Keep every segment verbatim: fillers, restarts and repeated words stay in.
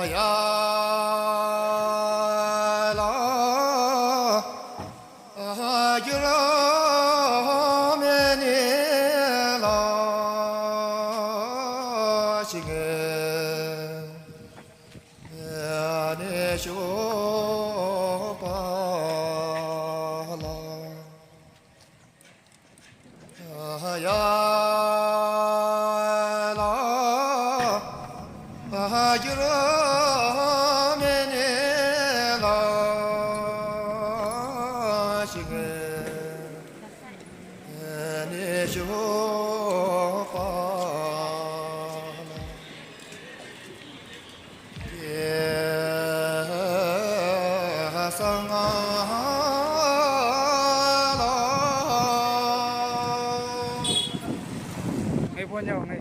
ཡ་ལ་འགྱུར་མེད་ནི་ལ་ཞིག་ནས་ཤོག་པ་ལ། ཡ་ལ་འགྱུར་མེད་ནི་ལ་ཞིག་ནས་ཤོག་པ་ལ། ངའི་ཕོ་ཉ་ངའི།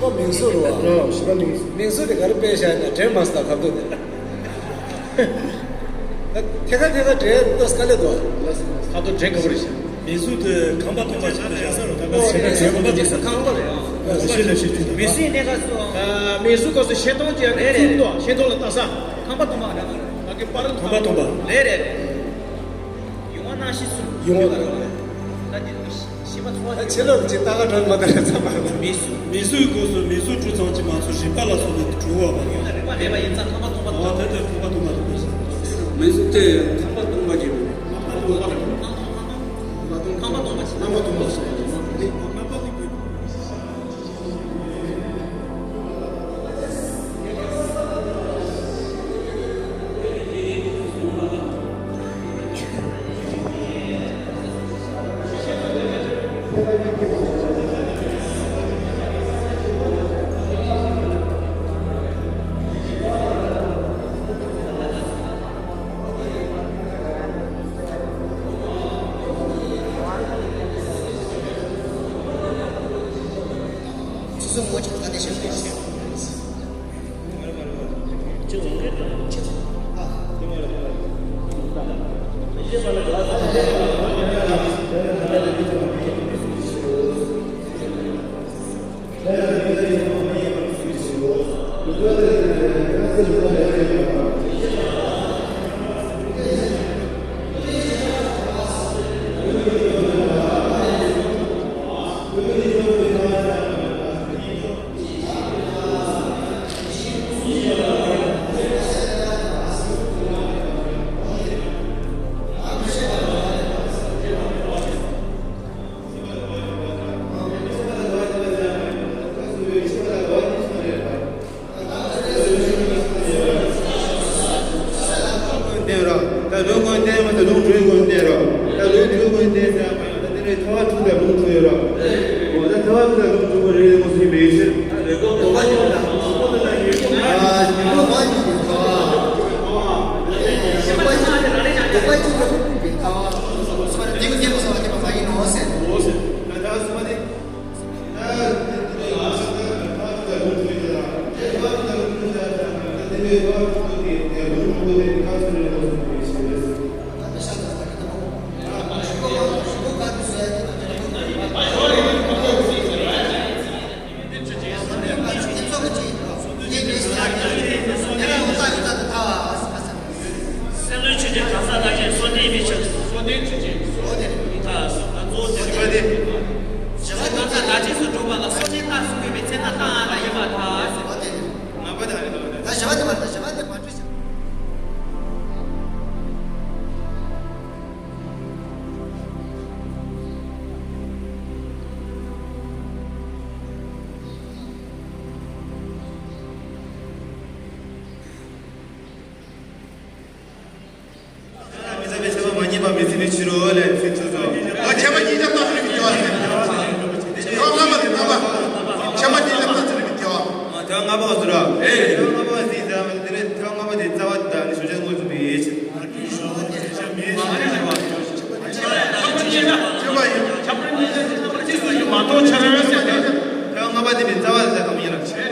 པ་མིང་གཟུགས་རེད་བ། ཨོ་ཞི་བ་མིང་གཟུགས། མིང་གཟུགས་དེ་ག་རེ་སྤེལ་བཞག་ན་དྲན་མ་སོང་ད་ཁ་ཐུག་དེ། ད་ཐད་ཀར་ཐད་ཀར་དྲན་ཏོག་དཀའ་ལས་འདུག་ཁ་ཐུག་དྲན་ག་པར་ཤག་མིང་གཟུགས་དེ་ཁང་པ་སྟོང་པ་ཞིག་ཏུ་ཡག་ས་རུ་ད་ཁང་པ་སྟོང་པ་ཞིག་ཏུ་ཁང་པ་རེད། ཨ་ཤེས་ལ་ཤེས་ཀྱི་འདུག་མིང་གཟུགས་གནས་སྐབས་སུ། མིང་གཟུགས་སྐབས་སུ་ཤེས་སྟོང་ཅིག་ཡང་རེད་རེད། ཤེས་སྟོང་ལ་ལྟ་ས་ཁང་པ་སྟོང་པ་རེད། ད་གི་པར་ཁང་པ་སྟོང་པ་རེད་རེད། ཡོང་བ་ནང་བཞིན་སུ་ཡོང་བ་ད་རེད། ད་དེ་ནི་ཤེས་པ་འཚོ་བ་ད་ཕྱི་ལོགས་ཀྱི་ལྟ་ག་གྲོན་མ་ད་རེད་ཚང་མ་རེད། མིང་གཟུགས། མིང་གཟུགས་སྐབས་སུ་མིང་གཟུགས་དྲུག་ཙམ་གྱིས་མ་ཚོར་རིག་པ་ལ་སོགས་པའི་དྲུག་པ་བ། ཡང་རིག་པ་མེད་པ་ཡིན་ཙང་ཁང་པ་སྟོང་པ་དང་། ཨ་ད་ལྟ་ཁང་པ་སྟོང་པ་དང་པོ་ཟེར། མིང་གཟུགས་དེ་ཁང་པ་སྟོང་པ་གྱི་མིང་། ཁང་པ་སྟོང་པ་དང་། ཁང་པ་སྟོང་པ་ཟེར། ཁང་པ་སྟོང་པ་ཟེར། ད་ལུས་ཀུན་བརྟན་མ་ད་ལུས་འཁྲུལ་ཀུན་བརྟན་རོ། ད་ལུས་འཁྲུལ་ཀུན་བརྟན་ཟེར་བ་ཡང་ད་དེ་ནས་ཐལ་བ་འཁྲུལ་དང་ལུས་འཁྲུལ་ཡོད་རོ། འོ་ད་ཐལ་བ་འཁྲུལ་དང་ལུས་འཁྲུལ་པོ་རེད་ལས་མོ་ཟིན་པའི་ཕྱིར། ད་ལུས་ཀུན་གོ་བ་ཉིད་དང་ལུས་ཀུན་ལ་ཡོད། ཨ་ཉིད་ཀུན་གོ་བ་ཉིད་ཀྱི་ཐལ་བ། ཤེས་པ་ཉིད་ཀྱི་ཐལ་བ། དེ་ཀུན་བརྟན་པོ་ཟེར་བ་དེ་མ་ཡིན་ནོ་ཟེར། འོ་ཟེར། ད་ཐལ་བ་གསུམ་པ་དེ། སེམས་ལུས་ཆོས་ཅན། གང་ཟག་བདག་གཞན་སོ་ནི་མི་ཕྱིར། སོ་ནི་ཆོས་ཅན། སོ་ནི་ད་སོ་ད་གཙོ་བོ་དེ་རེད། བཞི་པ་གང་ཟག་བདག་གཞན་སུ་གྲུབ་པ་ལ་སོ་ནི་རྟགས་སུ་བཀོད་པའི་ཚེ་ན་རྟགས་ལ་ཡིན་པར་ཐལ་ཟེར་བ་དེ་རེད། ལྔ་པ་དེ་རེད། ད་བཞི་པ་དེ་མ་རེད། ད་བཞི་པ་དེ་མ་འགྲོ་ཞིག་མི་བཟད་པའི་ཆད་པ་མ་རྙེད་པ་མི་བཟད་པའི་ཕྱིར་རོ་ལས་ཚིག་ཚོད་ཚོད། ཨོ་ཁྱད་པར་སྙིང་རྗེ་རྟགས་ཚུལ་གྱི་སྐྱེ་བ་ཟེར། ཐོག་ལྔ་པ་དེ་ལྔ་པ། ཁྱད་པར་སྙིང་རྗེ་རྟགས་ཚུལ་གྱི་སྐྱེ་བ། ཐོག་ལྔ་པ་ཟེར་རོ། ཐོག་ལྔ་པ་ཟེར་ཟེར་བ་དེ་རེད། ཐོག་ལྔ་པ་དེ་རྩ་བ་དང་ནི་ཞུ་བྱ་དངོས་སུ་མེད་ཅེས། ཁྱད་པར་སྙིང་རྗེ་ཁྱད་པར་སྙིང་རྗེ་རྩ་བ་ཟེར་གང་ཡིན་ལ། ཐོག་ལྔ་པ་དེ་ནི་རྩ་བ་ཟེར་གང་ཡིན་ལ།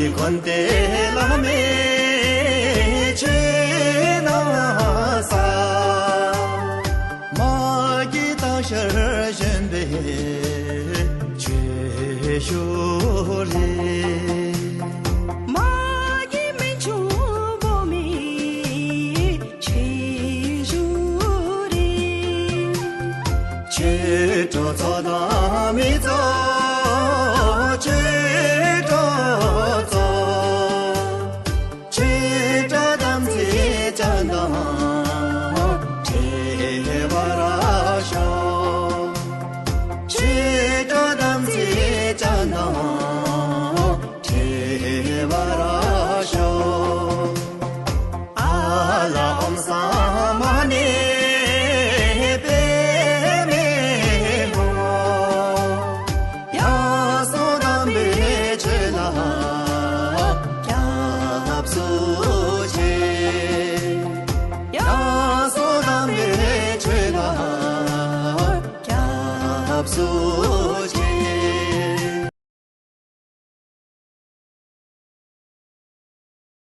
འཁོར་འདས་བླ་མེད་ཆོས་རྣམས་ས། མ་གི་སྟག་ཤར་བཞོན་པའི་ཆོས་ཞུ་རེད། མ་གི་སྨན་ཆུང་བོ་མི་ཆོས་ཞུ་རེད། ཆོས་གྲོགས་ཚོགས་དང་མི་ཚོགས།